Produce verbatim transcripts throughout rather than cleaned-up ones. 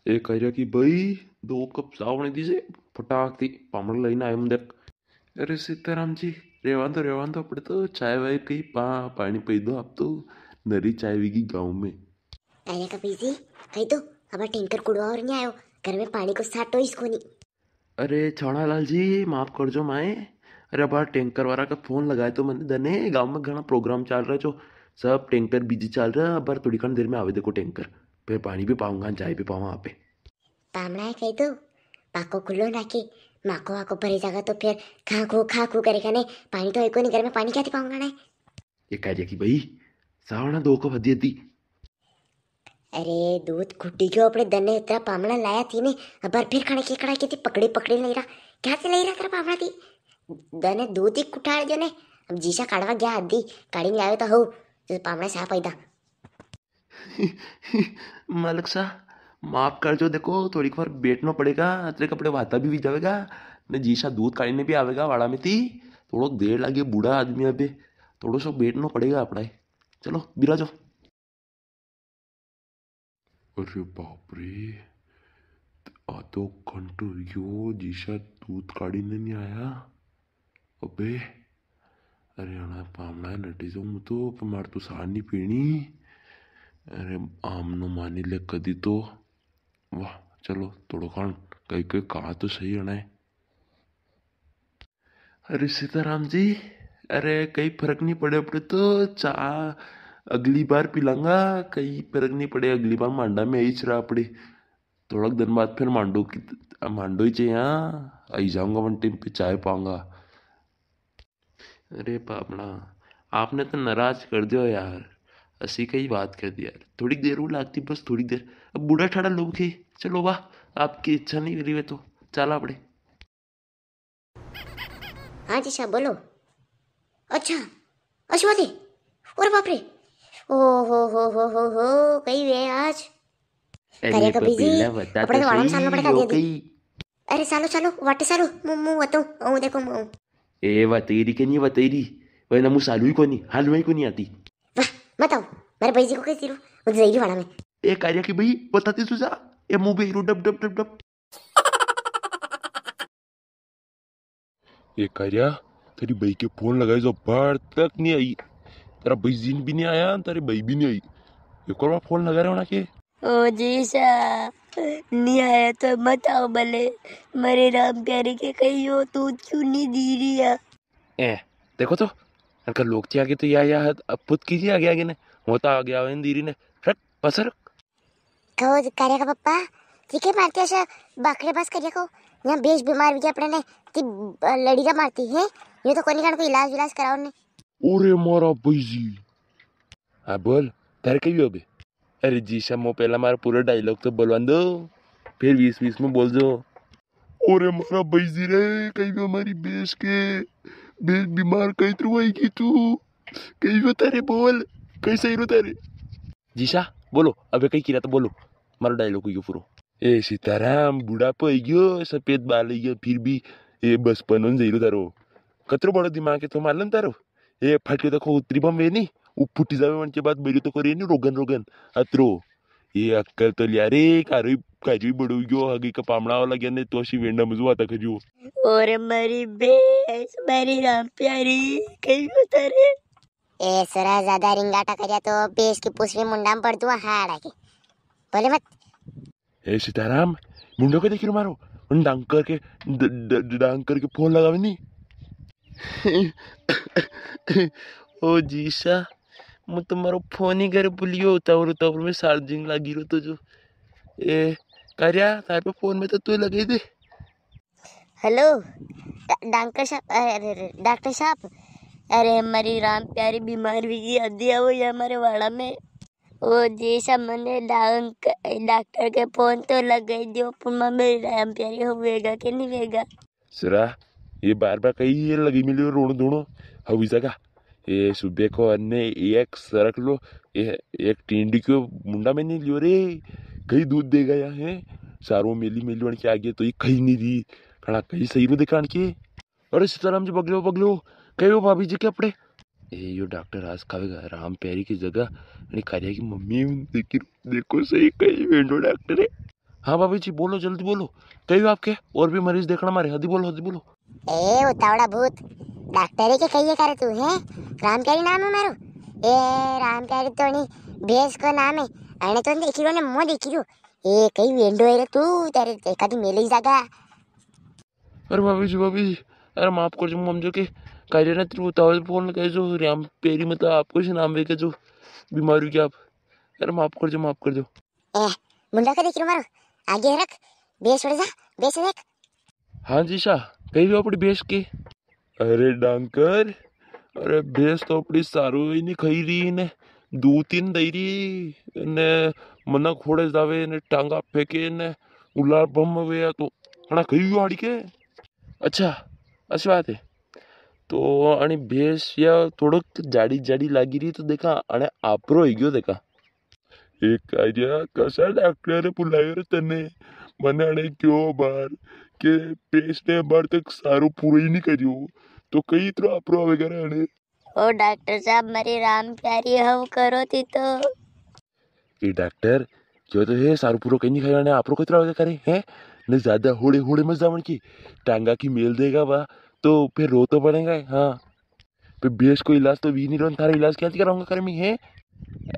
ए कार्या की भाई, दो कप चा बणई दीजे, फटाक थी पामण लईने आयो हूँ देख। अरे सीताराम जी, रेवा दो, रेवा दो, अपणे तो चाय वाय कई पा-, पाणी पी दो, आप तो नरी चाय वीगी गाँव में। अरे कबीर जी, कही तो, अब टैंकर कुड़वा और नी आयो, घर में पाणी को साटो ही कोनी। अरे छोनालाल जी, माफ करजो माए। अरे, अबार टैंकर वाला का फोन लगायो तो मने दने, गांव में घणा प्रोग्राम चाल रहा जो, सब टैंकर बिजी चाल रहा। अबार थोड़ी खण देर में आवे देखो टैंकर, फिर पाणी भी पाऊंगा, चाय भी पाऊंगा आपे। पामणा है कही तो, पाको खुलो नाके, माको वाको भरी जागा तो फिर खां खू, खां खू करेगा ने, पाणी तो है कोनी घर में, पाणी क्या थी पाऊंगा ने? ए कार्या की भाई, सावणा दो कप हदी हदी। अरे, दूध खुटी गयो अपणे दने, इतरा पामणा लाया थी ने, अबार फिर कणे के कणा के थी पकड़ी पकड़ी लई रहा, क्या से लई रहा तेरा पामणा थी? दने दूध ही कुटाड़ दियो ने, अब जीसा काढ़वा गया हदी, काढ़ी ने लायो तो हो, जो पामणा सा पैदा। मालिक सा, माफ करजो, देखो, थोड़ी बार बैठनो पड़ेगा, अतरे कपड़े वाता भी हुई जावेगा, ने जीसा दूध काढ़ी ने भी आवेगा वाड़ा में थी, थोड़ो देर लागे, बूढ़ा आदमी अबे, थोड़ो सो बैठनो पड़ेगा अपणा। चलो, बिराजो। अरे बाप रे, आधो घंटो हो गयो, जीसा दूध काढ़ी ने नी आया। अबे, अरे अणा पामणा नटी जाऊं मैं तो, पर मारे तो सा नी पीणी। अरे आमनो मानी ले कदी तो। वाह, चलो, थोड़ो खान कई कई कहा तो सही अणा है। अरे सीताराम जी, अरे कई फर्क नी पड़े अपणे तो, चा अगली बार पी लांगा, कई फर्क नी पड़े, अगली बार मांडा में आई च रहा अपणे। थोड़ा दिन बाद फिर मांडो की, मांडो ही चाहिए, हाँ, आई जाऊंगा वन टाइम पे चाय पाऊंगा। अरे पापड़ा, आपने तो नाराज कर दियो यार, असी कई बात कर दी यार, थोड़ी देर वो लागती, बस थोड़ी देर। अब बूढ़ा ठाड़ा लोग है, चलो वाह, आपकी इच्छा नी करी वे तो चाला पड़े। हाँ जीसा, बोलो। अच्छा, अशु बात है। अरे बाप रे। ओ हो हो हो हो हो, कई वे आज। अरे करेगा बिजी। पेला बता अपने तो तो वाला में सही, सालनो पड़ेगा, यो दे दे। कई। अरे सालो, सालो, वाटे सालो, मु, मु बताऊं, ओ देखो, मु। ए, वतई री के नी वतई री? वही ना, मु सालू ही कोनी, हालू ही कोनी आती। वाह, मत आओ, मारे भाई जी को कई सीरू, मुझे जई री वाला में। ए, कार्या की भाई, बताती सुजा, ए, मु बेरू डब, डब, डब, डब। ए कार्या, तेरी बई के फोन लगाई जो अबार तक नी आई। तेरा भाई जी भी नी आया, तेरी बई भी नी आई। एक और बार फोन लगा रहे हो ना के? ओ जीसा, नी आया तो मत आओ भले। मारे राम प्यारे के कई यो दूध क्यों नी दी रिया? ए, देखो तो, अनका लोग ती आगे तो या, या, अब पुत कीजिए आगे, आगे ने। होता आगे आवे नी दी री ने। हट, पसर। कहो कार्या का पप्पा, ठीक है, मारती ऐसा बाकड़े बस करिया को। यहाँ बेस बीमार हुई गया अपने ने, ती लड़ी का मारती है। ये तो कोनी कान को इलाज विलाज कराओ ने। ओरे मारा भाई जी। हाँ बोल, तारे कई हो बे? अरे जीसा, मो पहला मारा पूरा डायलॉग तो बोलवा दो, फिर बीस बीस में बोल दो। ओरे मारा भाई जी रे, कई भी हमारी बेस के, बेस बीमार कई तरह आएगी तू, कई भी तारे बोल, कई सही रो तारे। जीसा, बोलो, अबे कई किरा तो बोलो, मारो डायलॉग हुई गयो पूरो। ए सीताराम, बुढ़ापो हुई गयो, सफेद बाल हुई गयो, फिर भी ए बचपन होन जई रो तारो। कतरो बड़ो दिमाग है तो मालूम तारो? ए फटके देखो उतरी बम वे नी, वो फूटी जावे, वनके बाद मेरी तो करे नी रोगन रोगन, अतरो। ये अक्कल तो लिया रे, कारो ही, कारो ही बड़ो हुई गयो, आगे का पामणा वाला गया ने तो असी वेंडा मजू आता करियो। ओरे मरी बेस, मरी राम प्यारी, कई उतरे। ए सुरा, ज्यादा रिंगाटा करिया तो बेस की पुसली मुंडा में पड़ दूंगा हाड़ आके। बोले मत। ए सीताराम, मुंडो के देखी रो मारो? उन डांकर के, ड-, ड-, ड-, डांकर के फोन लगावे नी। ओ जीसा, मु तो मारो फोन ही घर भूलियो, उतावल, उतावल में चार्जिंग लागी रो तो जो। ए, कार्या, तार पे फोन में तो तू लगाई दे। हेलो, डा-, डांकर साहब, अरे, अरे, अरे, डॉक्टर साहब, अरे, हमारी राम प्यारी बीमार हुई गई, अद्दी आओ ये हमारे वाड़ा में। ओ जी, सब मने डांक-, डॉक्टर के फोन तो लगाई दियो, पर मारे राम प्यारी होवेगा के नी वेगा? सुरा, ये बार बार कई ये लगी मिली रोण धोणो, हवी जगह। ये सुबह को अन्ने एक सरक लो, ये एक टींडी क्यों मुंडा में नी लियो रे, कई दूध देगा या है? सारो मेली मेली वण के आगे तो ये कई नी री, खड़ा कई सही रो दिखान के। अरे सीताराम जी, बगलो, बगलो, कई वो भाभी जी के अपने? ए, यो डॉक्टर आज खावेगा राम प्यारी की जगह, अरे कार्या की मम्मी देखी, देखो सही कई वेंडो डॉक्टर है। हाँ भाभी जी, बोलो, जल्दी बोलो। कई आपके और भी मरीज देखना मारे, हदी बोलो, हदी बोलो। ए उतावड़ा भूत, डॉक्टर है के कहिए करे तू, है? राम प्यारी नाम है मारो। ए राम प्यारी तो नी, भैंस को नाम है। अने तो देखी रो ने, मो देखी रो। ए कई वेंडो है रे तू, तेरे देखा तू मेले ही जागा। अरे भाभी जी, भाभी जी, अरे माफ कर जो, हम जो के कार्य ना तेरे उतावल फोन लगाए जो राम प्यारी, मतलब आपको इसी नाम वे के जो बीमारी क्या आप, अरे माफ कर जो, माफ कर जो। ए मुंडा का देखी रो मारो, आगे रख, भैंस छोड़े जा, भैंस देख। हाँ जी सा, कही भी अपनी भैंस के। अरे डांकर, अरे भैंस तो अपनी सारू ही नी खाई री ने, दो तीन दई री ने, मना खोड़े जावे ने, टांगा फेंके ने, उलार बम वे तो, अणा कही भी आड़ी के। अच्छा, अच्छी बात है। तो अणी भैंस या थोड़ोक जाड़ी जाड़ी लागी री, तो देखा अणे आपरो हो गयो देखा। एक कार्या, कसा डॉक्टर बुलायो रे तने? मने अणे क्यों बार के पेश ने बार तक सारो पूरो ही नी करियो, तो कई इतरो आपरो आवेगा रे अणे? ओ डॉक्टर साहब, मारी राम प्यारी हव करो थी तो। ए डॉक्टर, क्यों तो है, सारो पूरो कहीं नहीं खाया ने, आपरो कितरा आवेगा करे, हैं? ने ज्यादा होड़े होड़े मत जावण की, टांगा की मेल देगा वा, तो फिर रो तो पड़ेगा, हाँ। पे भैंस को इलाज तो वी नी रो, थारा इलाज क्या कराऊंगा कर मी, है?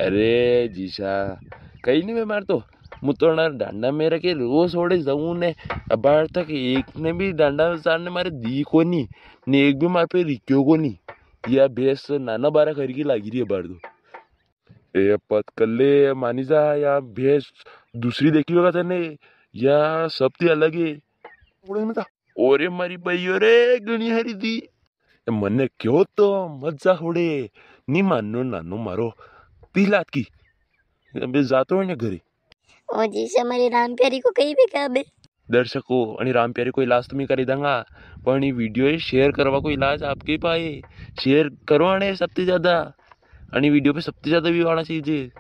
अरे जीसा, कई नी मैं मार तो, मु तो ना डांडा मेरा के रोज ओड़े जाऊं ने, अबार तक एक ने भी डांडा सार ने मारे दी कोनी, ने एक भी मार पे रिक्यो कोनी। या भैंस नाना बारा खरी की लागी री है बार तो। ए पत कल्ले मानी जा, या भैंस दूसरी देखी होगा तने, या सब ती अलग है। ओड़े में था। ओरे मारी भाइयों रे, घणी हरी दी। ए, मने क्यों तो मत जा होड़े, नी मानो नानो मारो, पी लात की। अबे जातो है ना घरे। ओ जीसा, मारी राम प्यारी को कई भी का बे। दर्शकों, अणी राम प्यारी को इलाज तो मैं करी दूंगा, पर अणी वीडियो ये शेयर करवा को इलाज आपके ही पाए। शेयर करो अणे सबसे ज्यादा, अणी वीडियो पे सबसे ज्यादा व्यू आना चाहिए।